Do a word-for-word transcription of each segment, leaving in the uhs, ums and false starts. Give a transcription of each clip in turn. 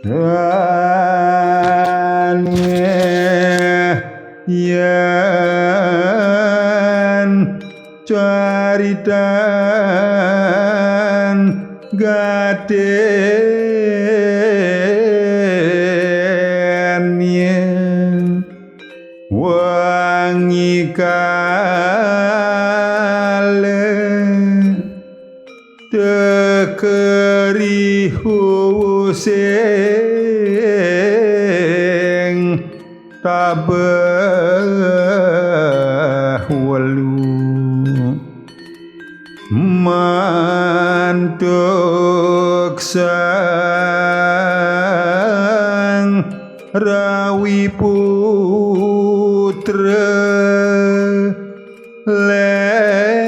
Ane yen caritan gaten ye wangi kale tekeri huseng tabeh welu mantuk sang rawi putra len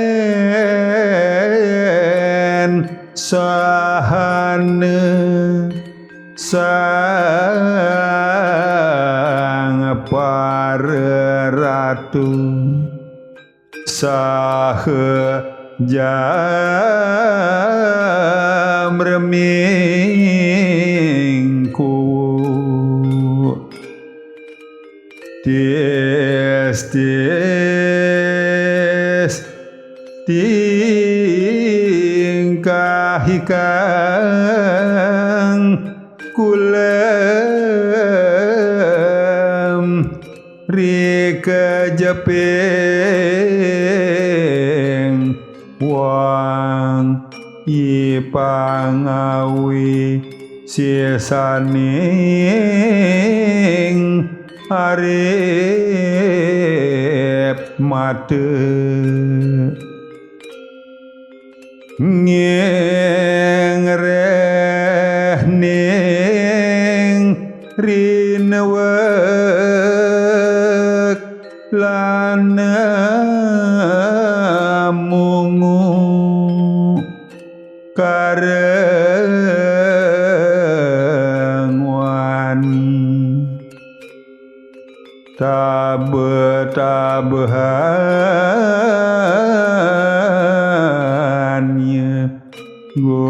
sahana sang para ratu saha jamreming kuwu. Tis tis tingkah ikang kulem ri kejeping wong ipangawi sisaning arep mate. Ngengreh ning rinwek lan mungu kareng wani. Tabe-tabehan ye Gu